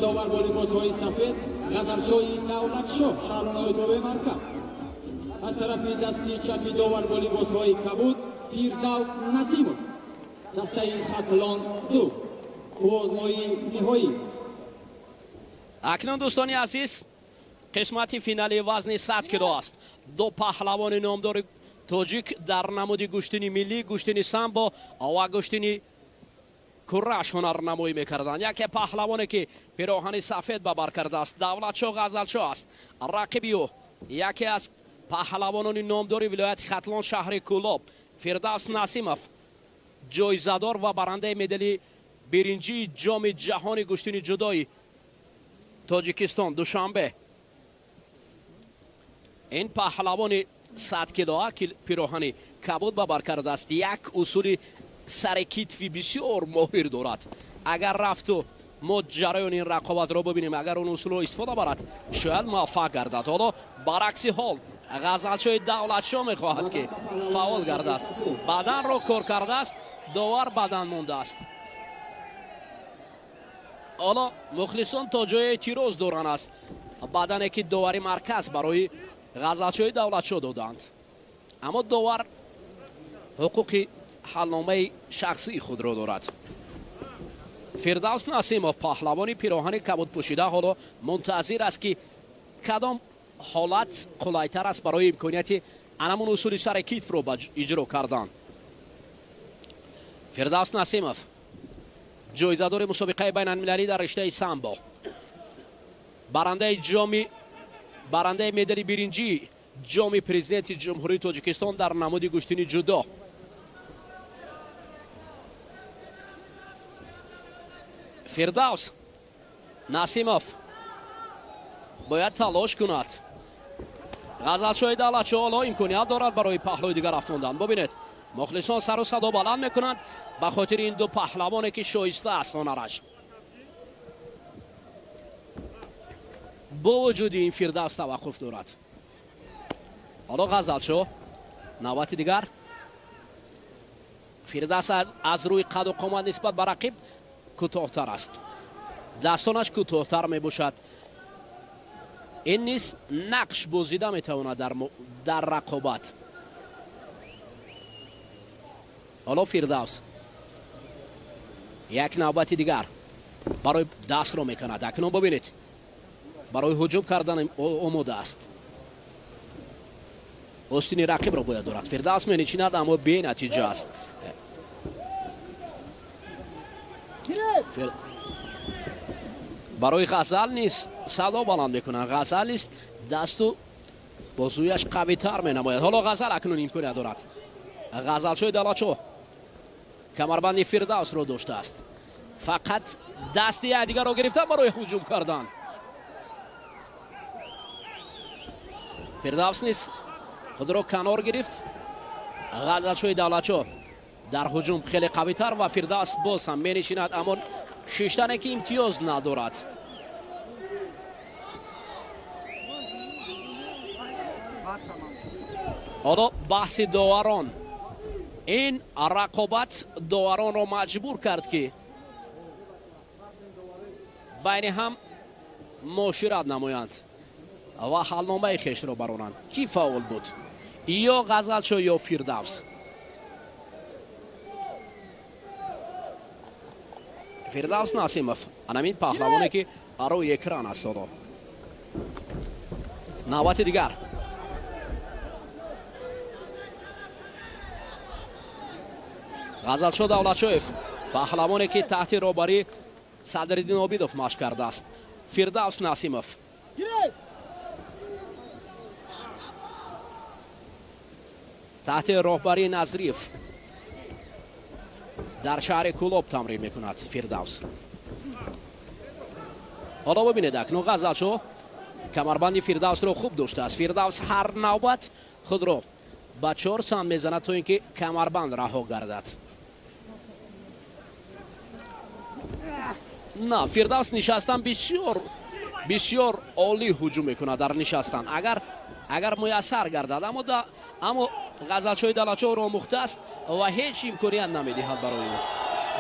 Довар бо либосҳои сафед Ғазалшоҳи Давлатшоҳ, шаҳрҳои тобеи марказ. Аз тарафи дасти чапи довар бо либосҳои кабуд Фирдавс Насимов, дастаи Хатлон 2. Қувваозмоии ниҳоӣ. Акнун, дӯстони азиз, қисмати финали вазни 100 кило аст. Ду паҳлавони номдори тоҷик дар намуди гӯштини миллӣ, гӯштини самбо ва гӯштини кураш ҳунарнамоӣ мекарданд. Яке паҳлавоне ки пироҳани сафед ба бар кардааст, Давлатшоҳ Ғазалшоҳ аст. Рақиби ӯ яке аз паҳлавонони номдори вилояти Хатлон, шаҳри Кӯлоб, Фирдавс Насимов, ҷоизадор ва барандаи медали биринҷии Ҷоми ҷаҳони гӯштини ҷудои Тоҷикистон, Душанбе. Ин паҳлавони 100 килоа ки пироҳани кабуд ба бар кардааст, як усули сари китфи бисёр моҳир дорад. Агар рафту мо ҷараёни ин рақобатро бибинем, агар он усулро истифода барад, шояд муваффақ гардад. Ҳоло баръакси ҳол Ғазалшоҳи Давлатшоҳ мехоҳад ки фаъол гардад. Баданро кор кардааст, довар бадан мондааст. Ҳоло мухлисон то ҷое эътироз доранд аст бадане ки довари марказ барои Ғазалшоҳи Давлатшоҳ доданд, аммо довар ҳуқуқи ҳалномаи шахсии худро дорад. Фирдавс Насимов, паҳлавони пироҳани кабуд пӯшида, ҳоло мунтазир аст ки кадом ҳолат қулайтар аст барои имконияти анамун усули сари китфро ба иҷро кардан. Фирдавс Насимов, ҷоизадори мусобиқаи байналмилалӣ дар риштаи самбо, барандаи медали биринҷии Ҷоми Президенти Ҷумҳурии Тоҷикистон дар намуди гӯштини ҷудо. Фирдавс Насимов бояд талош кунад. Ғазалшоҳи Давлатшоҳ ҳоло имконият дорад барои паҳлӯи дигар афтондан. Бубинед, мухлисон сару садо баланд мекунанд ба хотири ин ду паҳлавоне ки шоиста аст ҳунараш. Бо вуҷуди ин Фирдавс таваққуф дорад. Ҳоло Ғазалшоҳ навбати дигар. Фирдавс аз рӯи қаду қомат нисбат ба рақиб кӯтоҳтар аст, дастонаш кӯтоҳтар мебошад. Ин низ нақш бозида метавонад дар рақобат. Ҳоло Фирдавс як навбати дигар барои дастро мекунад. Акнун бибинед, барои ҳуҷум кардан омода аст. Остини рақибро бояд дорад. Фирдавс меничинад, аммо бенатиҷа аст. Барои Ғазал низ садо баланд мекунанд. Ғазал низ дасту бозӯяш қавитар менамояд. Ҳоло Ғазал акнун имконият дорад. Ғазалшоҳи Давлатшоҳ камарбанди Фирдавсро доштааст. Фақат дасти якдигарро гирифта барои ҳуҷум кардан. Фирдавс низ худро канор гирифт. Ғазалшоҳи Давлатшоҳ дар ҳуҷум хеле қавитар ва Фирдавс боз ҳам менишинад, аммо шиштане ки имтиёз надорад. Ҳоло баҳси доварон. Ин рақобат доваронро маҷбур кард ки байни ҳам муошират намоянд ва ҳалномаи хешро баронанд. Кӣ фаъол буд? Ё Ғазалшоҳ ё Фирдавс? Фирдавс Насимов, анамин паҳлавоне ки рӯи экран аст ҳоло. Навбати дигар. Ғазалшоҳ Давлатшоев, паҳлавоне ки таҳти роҳбарии Садриддин Обидов машқ кардааст. Фирдавс Насимов. Таҳти роҳбарии Назриев дар шаҳри Кӯлоб тамрин мекунад Фирдавс. Ҳоло бибинед, акнун Ғазалшоҳ камарбанди Фирдавсро хуб доштааст. Фирдавс ҳар навбат худро ба чор самт мезанад то ин ки камарбанд раҳо гардад. На, Фирдавс нишастан бисёр бисёр олӣ ҳуҷум мекунад дар нишастан. Агар муяссар гардад, аммо Ғазалшоҳи Давлатшоҳро омӯхтааст ва ҳеҷ имконият намедиҳад барои ӯ.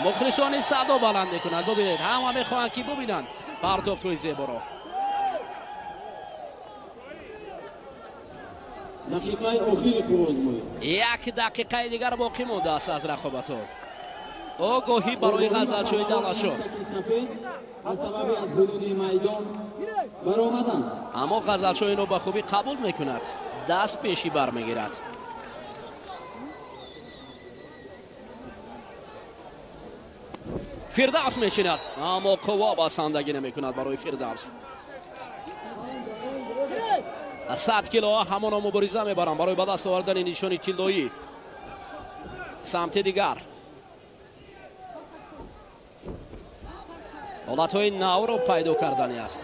Мухлисони садо баланд мекунанд. Бубинед, ҳама мехоҳанд ки бубинанд Партофтҳои зеборо. Дақиқаи охири қувваозмоӣ. Як дақиқаи дигар боқӣ мондааст аз рақобатҳо. Огоҳӣ барои Ғазалшоҳи Давлатшоҳ. Аз сабаби аз ҳудуди майдон баромадан. Аммо Ғазалшоҳ инро ба хубӣ қабул мекунад. Даст пешӣ бармегирад. Фирдавс мечинад, аммо қувва басандагӣ намекунад барои Фирдавс. 100 кило ҳамоно мубориза мебаранд барои ба даст овардани нишони тиллоӣ. Самти дигар ҳолатҳои навро пайдо кардани аст.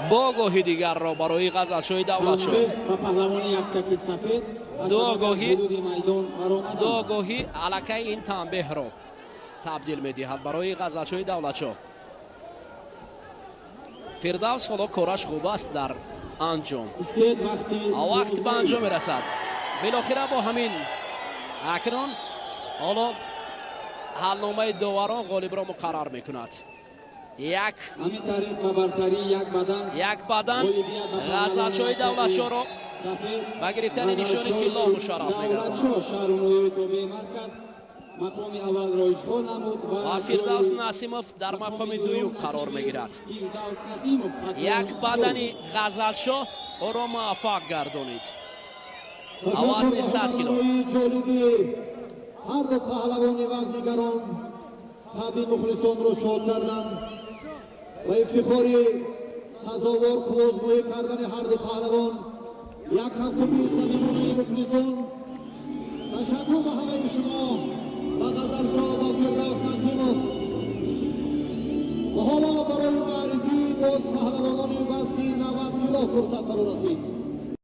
Бо гоҳи дигарро барои Ғазалшоҳи Давлатшоҳ. Ду гоҳи аллакай ин танбеҳро табдил медиҳад барои Ғазалшоҳи Давлатшоҳ. Фирдавс ҳоло кораш хуб аст дар анҷом. Вақт ба анҷом мерасад. Билохира бо ҳамин акнун ҳоло ҳалномаи доварон ғолибро муқаррар мекунад. Як бадан Ғазалшоҳи Давлатшоҳро ба гирифтани нишони тилло мушарраф мегардонад. Ва Фирдавс Насимов дар мақоми дуюм қарор мегирад. Як бадани Ғазалшоҳ ӯро муваффақ гардонид. Вазни 100 кило. Ҳар ду паҳлавони вазнигарон таби мухлисонро шод карданд ва ифтихори сазовор қувваозмоӣ кардани ҳар ду паҳлавон як ҳафтуми самимонаи мухлисон. Ташаккур ба ҳамаи шумо, ба Ғазалшоҳ ва Фирдавс Насимов. Ва ҳоло барои муаррифии боз паҳлавонони вазни 90 кило фурсат фаро расид.